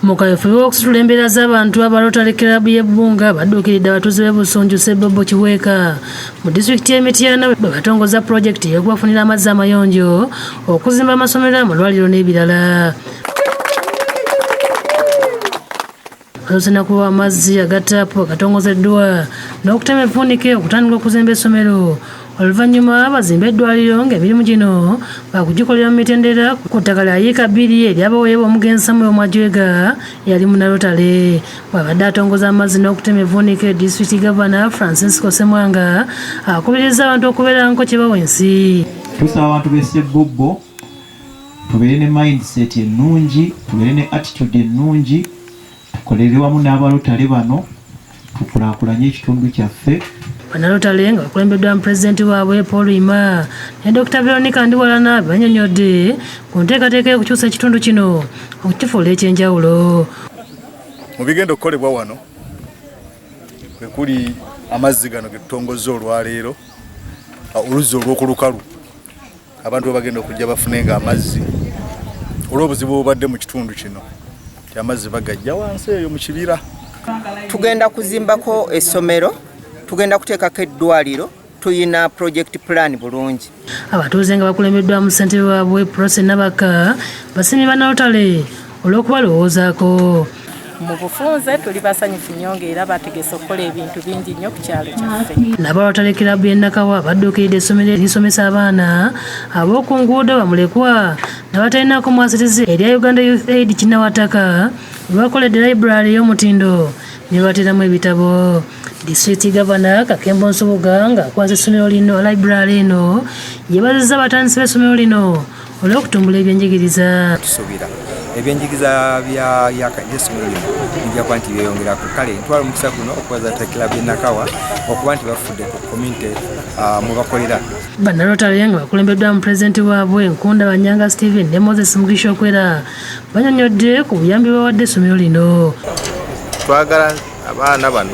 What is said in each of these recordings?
Mu kaweefube w'okusitula embeera z'abantu, aba Rotary Club y'e Bbunga badduukiridde abatuuze b'e Busunju Ssebbobo Kiweeka mu disitulikiti y'e Mityana bwe batongoza pulojekiti ey'okubafunira amazzi amayonjo, okuzimba amasomero, amalwaliro n'ebirala. Basoose na kubawa amazzi aga ttaapu agatongozeddwa n'okutema evvuunike okutandika okuzimba essomero, oluvannyuma bazimbe eddwaliro, ng'emirimu gino baakugikolera mu mitendera ku ttaka lya yiika 2 eryabaweebwa omugenzi Samuel Mwajwega eyali munnalotale. Bw'abadde atongoza amazzi n'okutema evvuunike, disitulikiti gavana Francisco Ssemwanga akubiriza abantu okubeera nko kye bawa ensi. Tusaba abantu b'e Ssebbobo tubeere ne mindset ennungi, tubeere ne attitude ennungi, tukolere wamu n'abalotale bano, tukulaakulanye ekitundu kyaffe. Bannalotale nga bakulembeddwa mu pulezidenti waabwe Paul Ima ne Dr Veronica Ndiwalana banyonyodde ku nteekateeka y'okukyusa ekitundu kino okukifuula ekyenjawulo. Mu bigenda okukolebwa wano kwe kuli amazzi gano ge tutongozza olwaleero, oluzzi olw'okulukalu abantu bwe bagenda okujja bafune nga amazzi, olw'obuzibu obubadde mu kitundu kino ti amazzi bagajja wansi eyo mu kibira. Tugenda kuzimbako essomero, tugenda kuteekako eddwaliro, tuyina project plan bulungi. Abatuuze nga bakulembeddwamu ssentebe waabwe Prose Nabaka basiimye bannalotale olw'okubalowoozaako. Mu bufunze tuli basanyufu nnyo ng'era bategese okukola ebintu bingi nnyo ku kyalo kyaffe. N'aba Rotary Club y'e Nakawa badduukiridde essomero erisomesa abaana ab'oku nguudo, bamulekwa n'abatalinaako mwasirizi erya Uganda Youth Aid Kinnawataka, lwe bakoledde library ey'omutindo ne bateramu ebitabo. Disitulikiti gavana Kakembo Nsubuga ng'akwasa essomero lino library eno yeebazizza abatandisi b'essomero lino olw'okutumbula ebyenjigiriza. Tusuubira ebyenjigiriza by'essomero lino bijja kuba nti byeyongerako. Kale ntwala omukisa guno okwebaza club y'e Nakawa okuba nti bafudde ku community mwe bakolera. Bannalotale nga bakulembeddwamu pulezidenti waabwe Nkunda Banyanga Steven ne Moses Mugisha Okwera banyonyodde ku buyambi bawadde essomero lino. Twagala abaana bano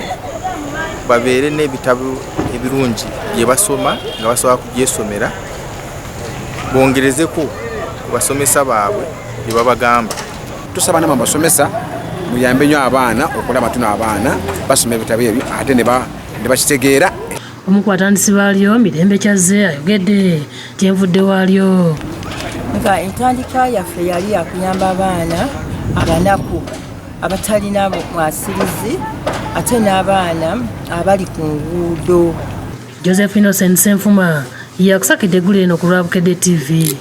babeere n'ebitabo ebirungi bye basoma nga basobola kubyesomera, bongerezeko ku basomesa baabwe bye babagamba. Tusaba namwe abasomesa muyambe nnyo abaana okulaba tuno abaana basoma ebitabo ebyo ate ne bakitegeera. Omu ku batandisi baalyo, Mirembe Kyazze, ayogedde gyenvudde waalyo. Nga entandikwa yaffe yali yakuyamba abaana abanaku abatalina mwasirizi ate n'abaana abali ku nguudo. Joseph Innocent Senfuma yakusakidde eggulu eno ku lwa Bukedde TV.